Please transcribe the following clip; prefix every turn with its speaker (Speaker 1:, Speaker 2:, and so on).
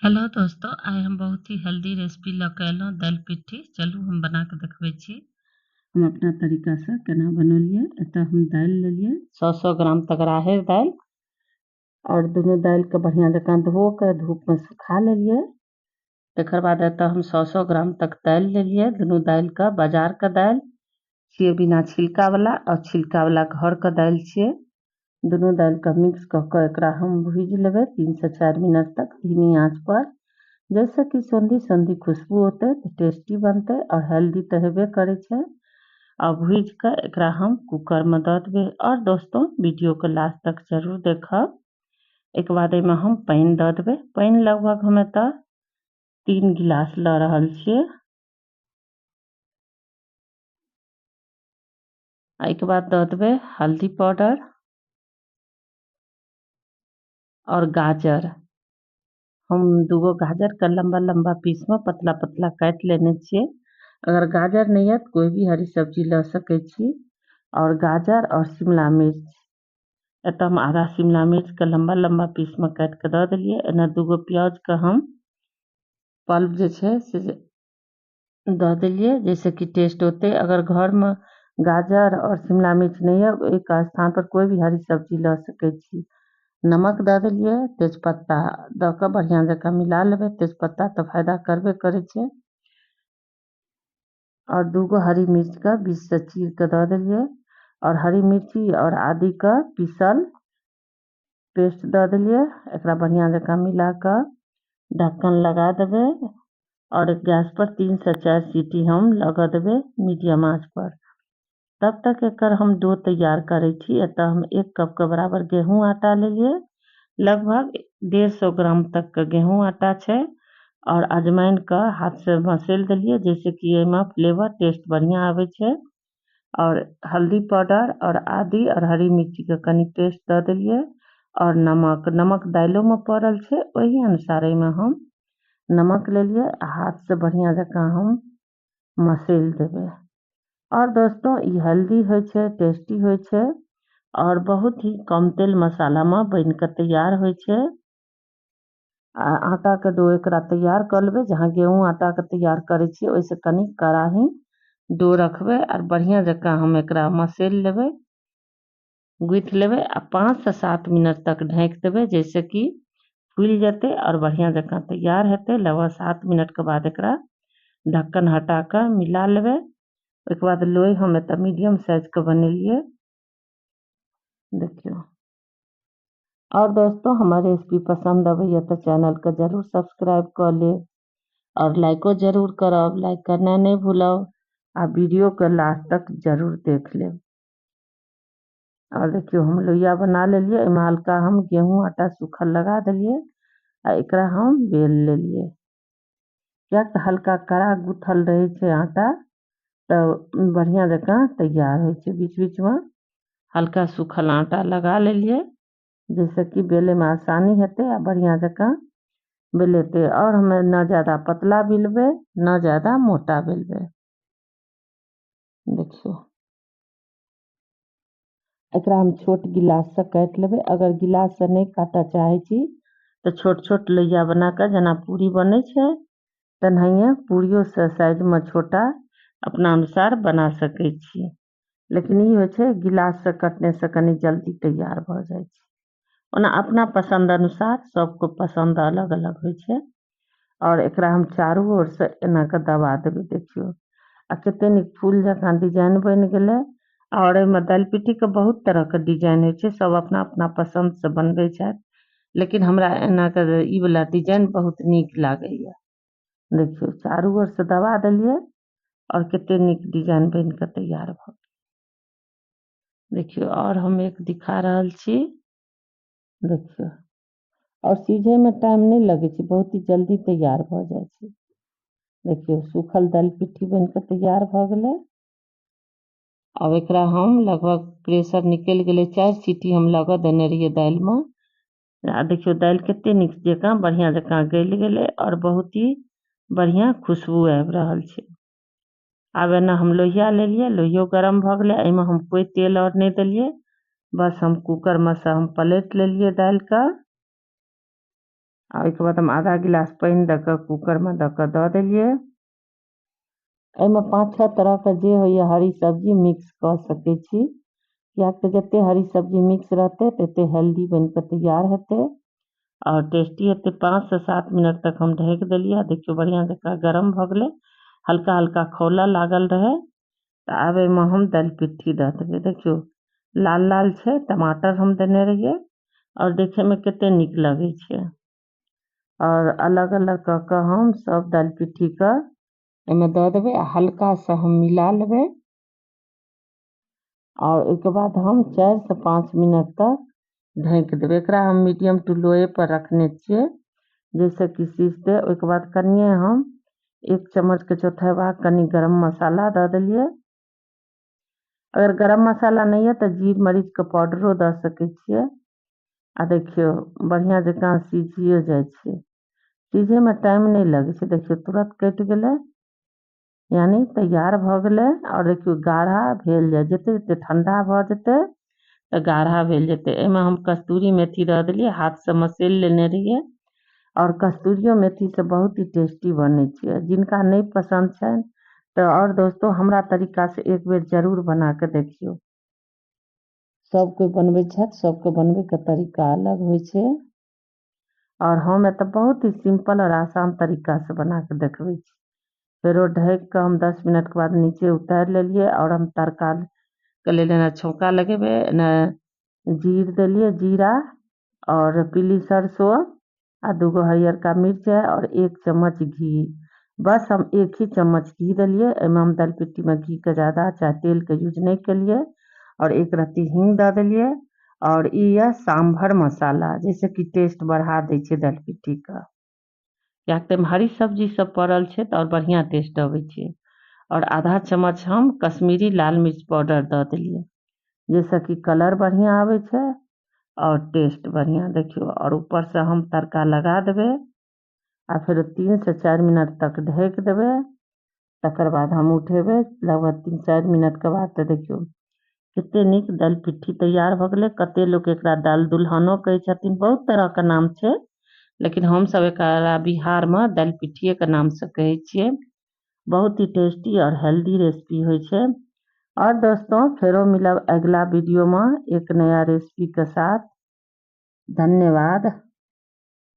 Speaker 1: Hello दोस्तों, आइ हम बहुत ही हेल्दी रेसिपी लऽ के एलहुँ दालि पिट्ठी। चलू हम बना के देखबै छी हम अपना तरीकासँ केना बनौलियै। एतऽ हम दालि लेलियै 100 ग्राम तक राहरि दालि और दुनू दालिके बढ़िआँ जकाँ धो कऽ धूपमे सुखा लेलियै। तकर बाद एतऽ हम 100 ग्राम तक दालि लेलियै, दुनू दालिके बाजारके दालि छियै बिना छिलकावला और छिलकावला घरके दालि छियै। दुनू दालिके मिक्स कऽ कऽ एकरा हम भूजि लेबै 3 से 4 मिनट तक धीमी आँच पर, जाहिसँ कि सोंधी सोंधी खुशबू औतै तऽ टेस्टी बनतै और हेल्दी तऽ हेबे करै छै। आ भूजि कऽ एकरा हम कूकरमे दऽ देबै। और दोस्तों, वीडियोके लास्ट तक जरूर देखब। एक बाद एहिमे हम पानि दऽ देबै। पानि लगभग हम एतऽ 3 गिलास लऽ रहल छियै। आ एहिके बाद दऽ देबै हल्दी पाउडर और गाजर। हम 2 गो गाजर के लंबा लंबा पीस में पतला पतला काटि लेने छियै। अगर गाजर नहीं है तो कोई भी हरी सब्जी लऽ सकै छी। और गाजर और शिमला मिर्च, एतऽ हम आधा शिमला मिर्च के लंबा लंबा पीस में काटि के दऽ देलियै। एना 2 गो प्याज के हम पल्प जे छै से दऽ देलियै, जाहिसँ कि टेस्ट औतै। अगर घर में गाजर और शिमला मिर्च नहीं है, ओहिके स्थान पर कोई भी हरी सब्जी लऽ सकै छी। नमक दऽ देलियै, तेजपत्ता दऽ कऽ बढ़िआँ जकाँ मिला लेबै। तेजपत्ता तऽ फायदा करबे करै छै। और 2 गो हरी मिर्च के बीच से चीर के दऽ देलियै और हरी मिर्ची और आदि के पीसल पेस्ट दऽ देलियै। एकरा बढ़िआँ जकाँ मिला कऽ ढक्कन लगा देबै और गैस पर 3 से 4 सीटी हम लगऽ देबै मीडियम आँच पर। तब तक एकर हम डो तैयार करै छी। एतऽ हम 1 कप के बराबर गेहूँ आटा लेलियै, लगभग 150 ग्राम तक के गेहूँ आटा छै। और अजवाइन के हाथ से मसैल देलियै, जाहिसँ कि एहिमे फ्लेवर टेस्ट बढ़िआँ आबै छै। और हल्दी पाउडर और आदि और हरी मिर्ची के कनि पेस्ट दऽ देलियै और नमक, नमक दालिओमे पड़ल छै ओहि अनुसार एहिमे हम नमक लेलियै आ हाथ से बढ़िआँ जकाँ हम मसैल देबै। और दोस्तों, ई हेल्दी होइ छै, टेस्टी होइ छै और बहुत ही कम तेल मसालामे बनि कऽ तैयार होइ छै। आ आटाके डो एकरा तैयार कऽ लेबै। जहाँ गेहूँ आटाके तैयार करै छियै ओहिसँ कनि कड़ा ही डो रखबै और बढ़िआँ जकाँ हम एकरा मसैल लेबै, गुथि लेबै आ 5 से 7 मिनट तक ढाँकि देबै, जाहिसँ कि फुलि जेतै और बढ़िआँ जकाँ तैयार हेतै। लगभग 7 मिनटके बाद एकरा ढक्कन हटा कऽ मिला लेबै। ओहिके बाद लोइ हम एतऽ मीडियम साइजके बनेलियै, देखियौ। और दोस्तों, हमर रेसिपी पसन्द अबैया तऽ चैनलके जरूर सब्सक्राइब कऽ लेब और लाइको जरूर करब, लाइक करनाइ नहि भूलब आ वीडियोके लास्ट तक जरूर देख लेब। और देखियौ, हम लोइया बना लेलियै। एहिमे हल्का हम गेहूँ आटा सूखल लगा देलियै आ एकरा हम बेल लेलियै। किएक तऽ हल्का कड़ा गुथल रहै छै आटा तऽ बढ़िआँ जकाँ तैयार होइ छै। बीच बीचमे हल्का सूखल आटा लगा लेलियै, जाहिसँ कि बेलैमे आसानी हेतै आ बढ़िआँ जकाँ बेलेतै। और हमे न ज्यादा पतला बेलबै न ज्यादा मोटा बेलबै। देखियौ, एकरा हम छोट गिलाससँ काटि लेबै। अगर गिलाससँ नहि काटऽ चाहै छी तऽ छोट छोट लोइया बना कऽ जेना पूरी बनै छै तेनाहिए पूरियोसँ साइजमे छोटा अपना अनुसार बना सकै छी। लेकिन ई होइ छै गिलाससँ कटनेसँ कनि जल्दी तैयार भऽ जाइ छै। ओना अपना पसन्द अनुसार सबके पसन्द अलग अलग होइ छै। और एकरा हम चारू ओरसँ एना कऽ दबा देबै। देखियौ, आ कते नीक फूल जकाँ डिजाइन बनि गेलै। और एहिमे दालि पिट्ठीके बहुत तरहके डिजाइन होइ छै, सब अपना अपना पसन्दसँ बनबै छथि, लेकिन हमरा एना कऽ ई वला डिजाइन बहुत नीक लागैया। देखियौ, चारू ओरसँ दबा देलियै और कते नीक डिजाइन बनि कऽ तैयार भऽ गेल। देखियौ, और हम एक दिखा रहल छी। देखियौ, और सीझैमे टाइम नहि लगै छै, बहुत ही जल्दी तैयार भऽ जाइ छै। देखियौ, सूखल दालि पिट्ठी बनि कऽ तैयार भऽ गेलै। आब एकरा हम लगभग प्रेशर निकलि गेलै, 4 सीटी हम लगऽ देने रहियै दालिमे। आ देखियौ, दालि कते नीक जकाँ बढ़िआँ जकाँ गलि गेलै और बहुत ही बढ़िआँ खुशबू आबि रहल छै। आब एना हम लोहिया लेलियै, लोहियो गरम भऽ गेलै। एहिमे हम कोइ तेल आओर नहि देलियै, बस हम कूकरमे सँ हम पलटि लेलियै दालिके। आ ओहिके बाद हम आधा गिलास पानि दऽ कऽ कूकरमे दऽ कऽ दऽ देलियै। एहिमे 5-6 तरहके जे होइए हरी सब्जी मिक्स कऽ सकै छी, किएक तऽ जतेक हरी सब्जी मिक्स रहतै ततेक हेल्दी बनि कऽ तैयार हेतै आओर टेस्टी हेतै। 5 से 7 मिनट तक हम ढकि देलियै। देखियौ बढ़िआँ जकाँ गरम भऽ गेलै, हल्का हल्का खौलऽ लागल रहै। तऽ आब एहिमे हम दालि पिट्ठी दऽ देबै। देखियौ लाल लाल छै, टमाटर हम देने रहियै आओर देखैमे कते नीक लगै छै। आओर अलग अलग कऽ कऽ हम सब दालि पिट्ठीके एहिमे दऽ देबै आ हल्कासँ हम मिला लेबै। आओर ओहिके बाद हम 4 से 5 मिनट तक ढकि देबै। एकरा हम मीडियम टू लोए पर रखने छियै जाहिसँ कि सिझतै। ओहिके बाद कनिए हम 1 चम्मचके चौथाई भाग कनि गरम मसाला दऽ देलियै। अगर गरम मसाला नहि यऽ तऽ जीर मरीचके पाउडरो दऽ सकै छियै। आ देखियौ बढ़िआँ जकाँ सिझियो जाइ छै, सिझैमे टाइम नहि लगै छै। देखियौ तुरन्त कटि गेलै, यानी तैयार भऽ गेलै। आओर देखियौ गाढ़ा भेल जाइ, जते जते ठण्डा भऽ जेतै तऽ गाढ़ा भेल जेतै। एहिमे हम कस्तूरी मेथी दऽ देलियै, हाथसँ मसैल लेने रहियै। आओर कस्तूरियो मेथीसँ बहुत ही टेस्टी बनै छै। जिनका नहि पसन्द छनि तऽ आओर दोस्तो हमरा तरीकासँ एक बेर जरूर बना कऽ देखियौ। सब कोइ बनबै छथि, सबके बनबैके तरीका अलग होइ छै। आओर हम एतऽ बहुत ही सिम्पल आओर आसान तरीकासँ बना कऽ देखबै छी। फेरो ढकि कऽ हम 10 मिनटके बाद नीचे उतारि लेलियै। आओर हम तड़काके लेल एना छौंका लगेबै। एना जीर देलियै, जीरा आओर पीली सरसो आ 2 गो हरियरका मिरचाइ आओर 1 चम्मच घी। बस हम 1 ही चम्मच घी देलियै। एहिमे हम दालि पिट्ठीमे घीके ज्यादा चाहे तेलके यूज नहि केलियै। आओर 1 रत्ती हींग दऽ देलियै। आओर ई यऽ सांभर मसाला, जाहिसँ कि टेस्ट बढ़ा दै छै दालि पिट्ठीके, किएक तऽ एहिमे हरी सब्जी सब पड़ल छै तऽ आओर बढ़िआँ टेस्ट अबै छै। आओर आधा चम्मच हम कश्मीरी लाल मिर्च पाउडर दऽ देलियै, जाहिसँ कि कलर बढ़िआँ आबै छै आओर टेस्ट बढ़िआँ। देखियौ आओर ऊपरसँ हम तड़का लगा देबै आ फेर 3 से 4 मिनट तक ढकि देबै। तकर बाद हम उठेबै लगभग 3-4 मिनटके बाद। तऽ देखियौ कते नीक दालि पिट्ठी तैयार भऽ गेलै। कते लोक एकरा दालि दुल्हनो कहै छथिन, बहुत तरहके नाम छै, लेकिन हमसब एकरा बिहारमे दालि पिट्ठिएके नामसँ कहै छियै। बहुत ही टेस्टी आओर हेल्दी रेसिपी होइ छै। और दोस्तों फेरो मिलब अगला वीडियो में एक नया रेसिपी के साथ। धन्यवाद।